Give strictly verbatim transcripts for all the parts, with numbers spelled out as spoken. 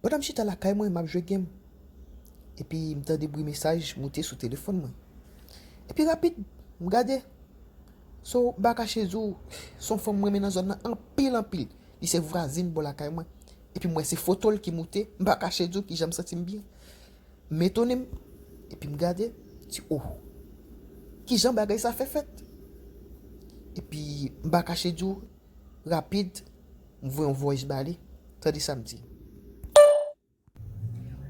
Pandan m chita lakay mwen, m ap jwe game. Epi m tande bri mesaj moute sou telefòn mwen. Epi rapid, m gade. So, m pa kache di w, se yon fanm m renmen nan zòn nan anpil, anpil. Li se vwazin bò lakay mwen. Epi m wè se foto l ki moute, m pa kache di w kijan m santi m byen. M etone m, epi m gade, di, oh, kijan bagay sa fè fèt? Epi m pa kache di w, rapid, m voye yon voice ba li. Tande sa m di.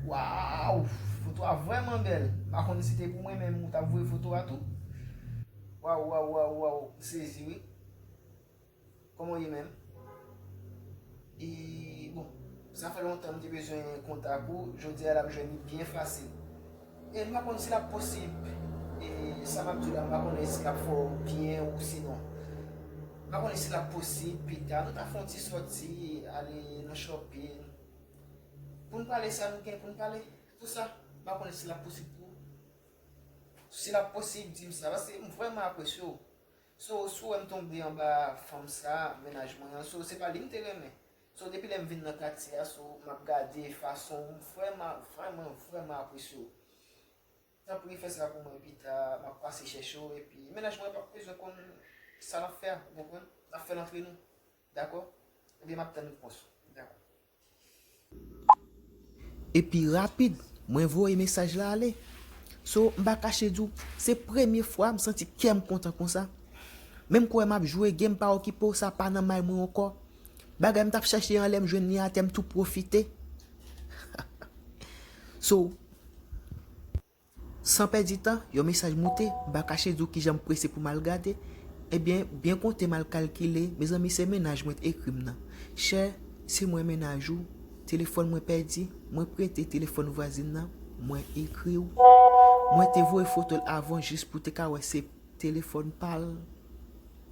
Waw, foto a vrèman bèl. M pa konn si te pou mwen menm ou t ap voye foto a tou. Waw, waw, waw, waw, m sezi wi. Kòman w ye menm? E, bon, sa fè lontan m te bezwen kontak ou, jodi a l ap jwenn li byen fasil. E m pa konn si l ap posib, e sa m ap di w la, m pa konnen si l ap fè w byen ou sinon. M pa konnen si l ap posib pita, nou ta fè yon ti sòti, ale nan shopping, pou n pale sa nou gen pou n pale, tou sa, m pa konnen si l ap posib pou ou. Si l ap posib, di m sa, paske m vrèman apresye w. So, si w wè m tonbe anba fanm sa, mennaj mwen an, so, se pa li m te renmen. So, depi lè m vin nan katye a, so, m ap gade fason w, m vrèman, vrèman, vrèman apresye w. Tanpri, fè sa pou mwen pita, m ap pase chèche w, epi mennaj mwen p ap bezwen konn sa n ap fè a, ou konprann? N ap fè l antre nou, dakò? Ebyen, m ap tann repons ou, dakò? Epi rapid, mwen voye mesaj la ale. So, m pa kache di w, se premye fwa m santi kè m kontan konsa. Menm kwè m ap jwe game, m pa okipe w, sa pa nan may mwen ankò. Bagay m t ap chèche an, lè m jwenn li atè, m tou pwofite. So, san pèdi tan, yon mesaj moute, m pa kache di w kijan m prese pou m al gade. Ebyen, byen konte m al kalkile, mezanmi, se mennaj mwen t ekri m nan. Chè, se mwen mennaj ou, telefòn mwen pèdi, mwen prete telefòn vwazin nan, mwen ekri w. Mwen te voye foto l avan jis pou w te ka wè se telefòn pa l.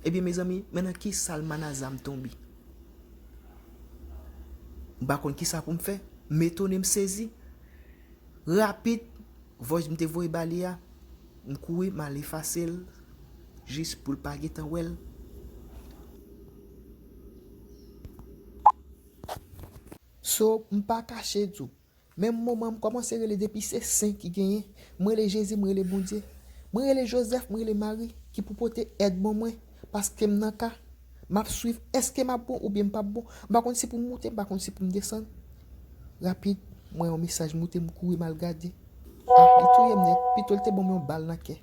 Ebyen, mezanmi, men nan ki sal manaza m tonbe. M pa konn kisa pou m fè. M etone, m sezi. Rapid, voice m te voye ba li a, m kouri, m al efase l, jis pou l pa gentan wè l. So, m pa kache di w, menm moman m kòmanse rele depi se sen ki genyen. M rele Jezi, m rele Bondye. M rele Jozèf, m rele Mari, ki pou pote èd ban mwen, paske m nan ka. M ap swiv, èske m ap bon oubyen m p ap bon? M pa konn si pou m moute, m pa konn si pou m desann. Rapid, m wè yon mesaj moute, m kouri m al gade. Ah, li touye m nèt. Pito l te ban m yon bal nan kè.